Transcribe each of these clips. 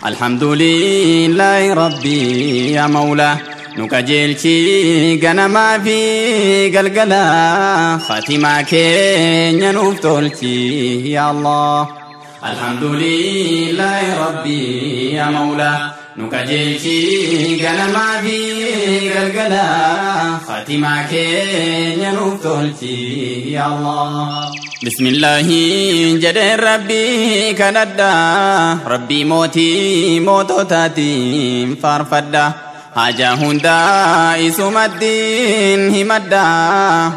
الحمد لله ربي يا مولى نكجلشي غنما في قلقلا خاتمة كين نفتولشي يا الله. الحمد لله ربي يا مولى نكجلشي غنما في قلقلا خاتمة كين نفتولشي يا الله. بسم الله جد ربي كندا ربي موتي موتو تاتي فارفدا حاجة هندا إسم الدين همدا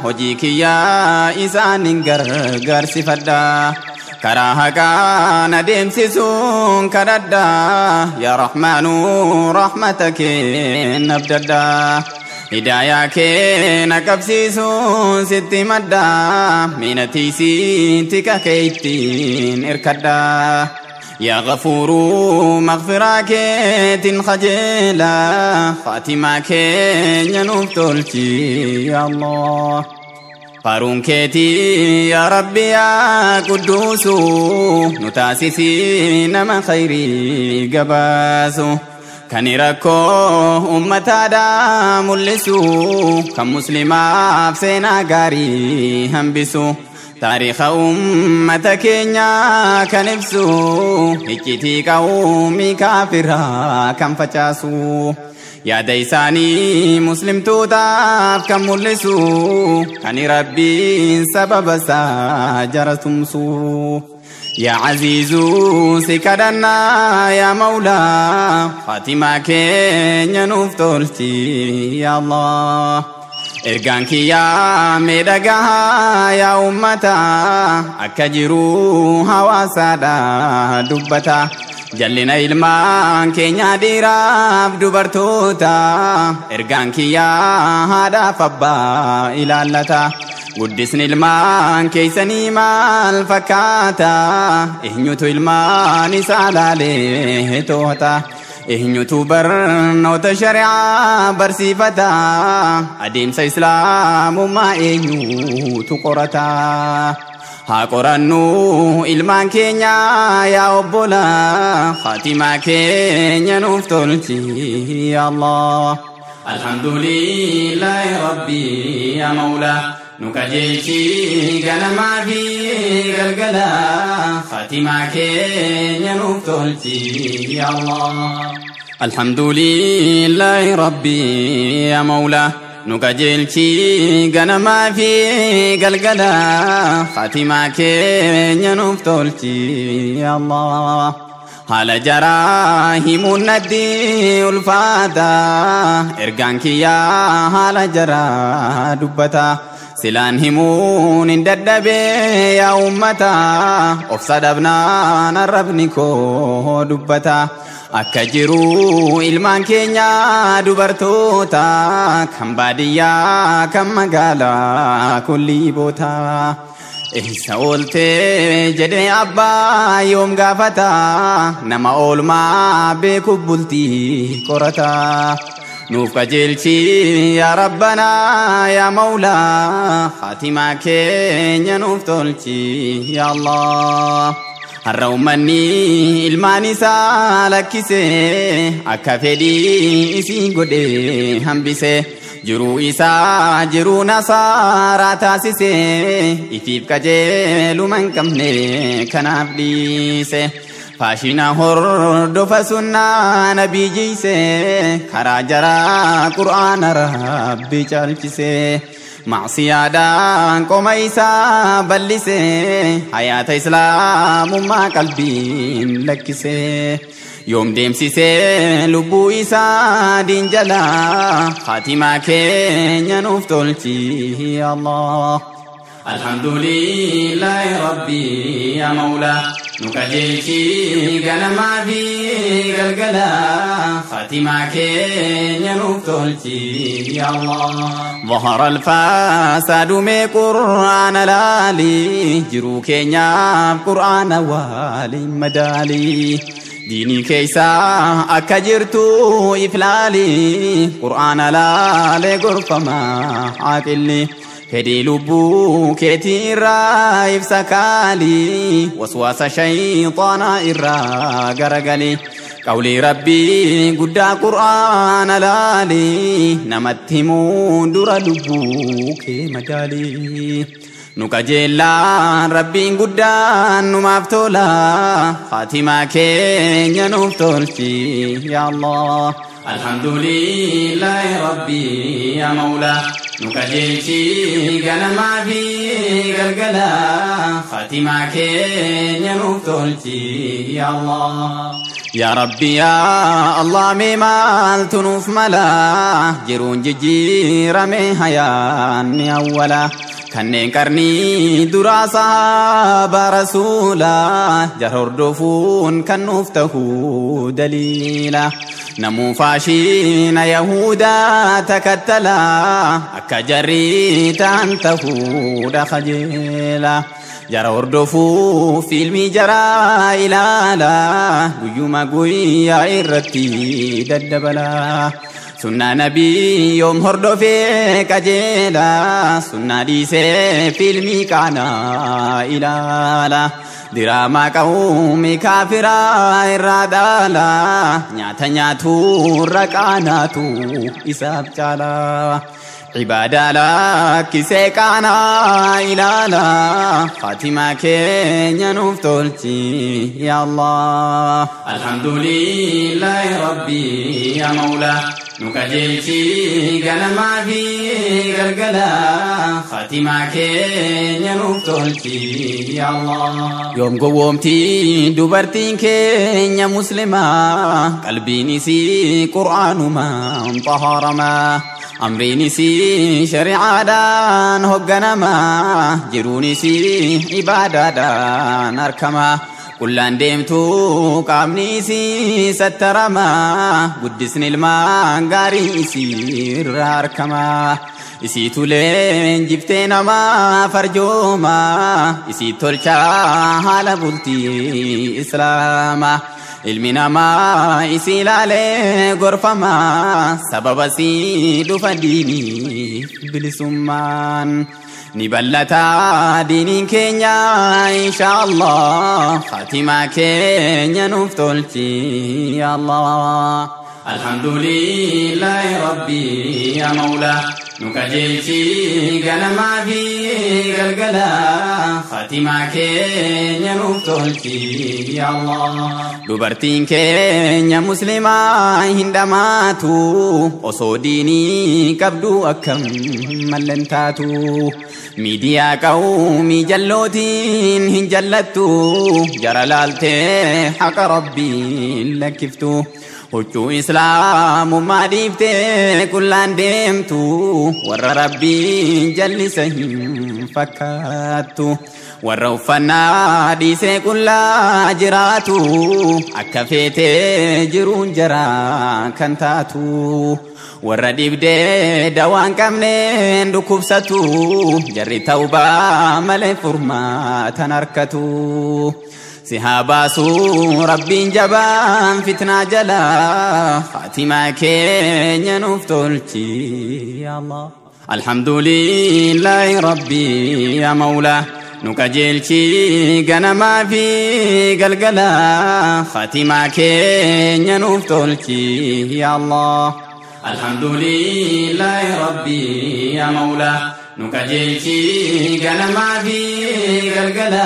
هجيك يا إسان غرغر سفدا كراها كان ديمسسون كردا يا رحمن رحمتك نبددا هدايا كينا كبسيسون ست مدا من تيسين تكاكيتين إركدا يا غفور مغفرة كيتين خجيلا فاطمة كين ينفتلتي يا الله. فارون كيتي يا ربي يا قدوس نتاسسي نما خيري قباسو كان ركو أمتا دا ملسو كمسلمة فسينا غاري همبسو تاريخ أمة كينيا كنفسو هكتي قومي كافرا كم فچاسو يا ديساني مسلم توتاف كم ملسو كان ربي سبب ساجر تمسو يا عزيز سكدنا يا مولا فاطمة كين نفتولتي يا الله. إرقانك يا ميدقها يا أمتا أكجرو هواسادا دبتا جلنا إلمان كينيا ديراف دبرتوتا إرقانك يا هذا فبا إلالتا قدسني المان كيسني مال فكاتا إهنيوتو المان سالاليه توتا إهنيوتو برنوت شريعة برسيفتا أديم سيسلام ما إهنيوتو قرتا ها قرنو إلمان كينيا يا أبولا خاتمة كينيا نفتولتي يا الله. الحمد لله ربي يا مولا نكجلشي غنما في قلقلا خاتمة كين نفتولتي يا الله. الحمد لله ربي يا مولا نكجلشي غنما في قلقلا خاتمة كين نفتولتي يا الله. حال جراهم الندي الفاتا إرقانك يا حال جرا دبتا سلان همون ددبي يا أمتا أفسد أبنان الربنكو دبتا أكجرو إلمان كينيا دبرتوتا كم باديا كم مقالا كل بوتا إحسا أولتي جدي أبا يوم غافتا نما أولما بكبولتي قرتا نوف جلشي يا ربنا يا مولا خاتمة كين نفتولتي يا الله. الرومني الماني سالكسي أكفدي إسي قدي همبسي جرو إسا جرو نصارى تاسسي إفيب كجيل من كمني كنافليسي فاشينا هردف سنة نبي جيسي كرا قرآن ربي چالچسي معصية دان قميسا بلسي حياة إسلام ما قلبي لكسي يوم ديمسيسي لبو إسا دين جلا خاتمة كين نفتولتي يا الله. الحمد لله ربي يا مولا نكجلشي غنما في قلقلا خاتمة كين نفتولتي يا الله. ظهر الفساد من قرآن لالي جرو كينيا قرآن والي مدالي ديني كيسا أكجرتو إفلالي قرآن لالي غرفة ما عاقلي fedhii lubbuu keetii irraa ibsa kaalii waswaasa shayxaanaa irraa garagali Qawlii rabbii guddaa qur'aana laali namatti himuu dura lubbuu kee madaali. Nu qajeellaan rabbiin guddaan numaaf tola khatimaa keenya nuuf tolchi yaa Allah. Alhamdulillahi rabbi ya mawla nu qajeelchi ganamaa fi galgala khatimaa keenya nuuf tolchi yaa Allah. Ya Rabbi ya Allah mee maaltu nuuf mala jiruun jijjiirame hayaanni awwala. Kanneen qarnii duraa sahaaba rasuula jara hordofuun kan nuuf tahuu daliila. Namuu faashiina yahudaa takattala akka jarri ta'an tahuudha kajeela. Jara hordofuu fiilmii jaraa ilaala guyyuma guyyaa irratti daddabala. Sunnaa nabii yoom hordofee qajeela sunnaa dhiisee fiilmii qaanaa ilaala. Diraamaa qawmi kaafiraa irraa dhaala nyaata nyaaturra qaanaatu isaaf caala. Ibaadaa lakkisee qaanaa ilaala khatimaa keenya nuuf tolchi yaa Allah. Alhamdulillahi rabbi ya mawla nu qajeelchi ganamaa fi galgala khatimaa keenya nuuf tolchi yaa Allah. Yoom gowwoomti dubartiin keenya muslimaa qalbiin isii qur'aanumaan xahaaramaa. Amriin isii shari'aadhaan hoogganamaa jiruun isii ibaadaadhaan harkamaa. Qullaan deemtu qaamni isii sattaramaa guddisni ilmaan gaarii isii irraa harkamaa. Isii tuleen jiftee namaa farjoomaa isii tolchaa haala bultii islaamaa. Ilmi namaa isii ilaalee gorfamaa sababa sii dhufa diiniif bilisummaan. Ni bal'ataa diiniin keenya insha Allah khatimaa keenya nuuf tolchi ya Allah. Alhamdulillahi rabbi ya mawla nu qajeelchi ganamaa fi galgala khatimaa keenya nuuf tolchi ya Allah. Dubartiin keenya muslimaa hin dhamaatu osoo diinii qabdu akkam mallan taatu. Miidiyaa qawmii jallootiin hin jallattu jara laaltee haqa rabbiin lakkiftu. Huccuu islaamummaa dhiiftee qullaan deemtu warra rabbiin jallisa hin fakkaattu. Warra uffannaa dhiisee qullaa jiraatu akka feetee jiruun jaraa kan taatu. Warra dhibdee dawaan qabneen dhukkubsatu jarri tawbaa malee furmaatan harkatu. Si haa baasuu rabbiin jabaan fitnaa jalaa khatimaa keenya nuuf tolchi ya Allah. Alhamdulillahi rabbi ya mawla nu qajeelchi ganamaa fi galgala khatimaa keenya nuuf tolchi ya Allah. Alhamdulillahi rabbi ya mawla nu qajeelchi ganamaa fi galgala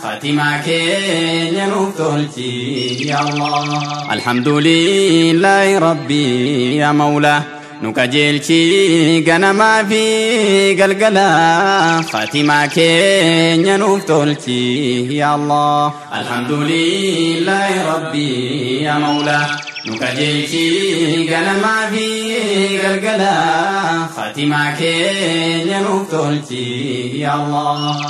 khatimaa keenya nuuf tolchi ya Allah. Alhamdulillahi rabbi ya mawla nu qajeelchi ganamaa fi galgala khatimaa keenya nuuf tolchi ya Allah. Alhamdulillahi rabbi ya mawla nu qajeelchi ganamaa fi galgala khatimaa keenya nuuf tolchi ya Allah.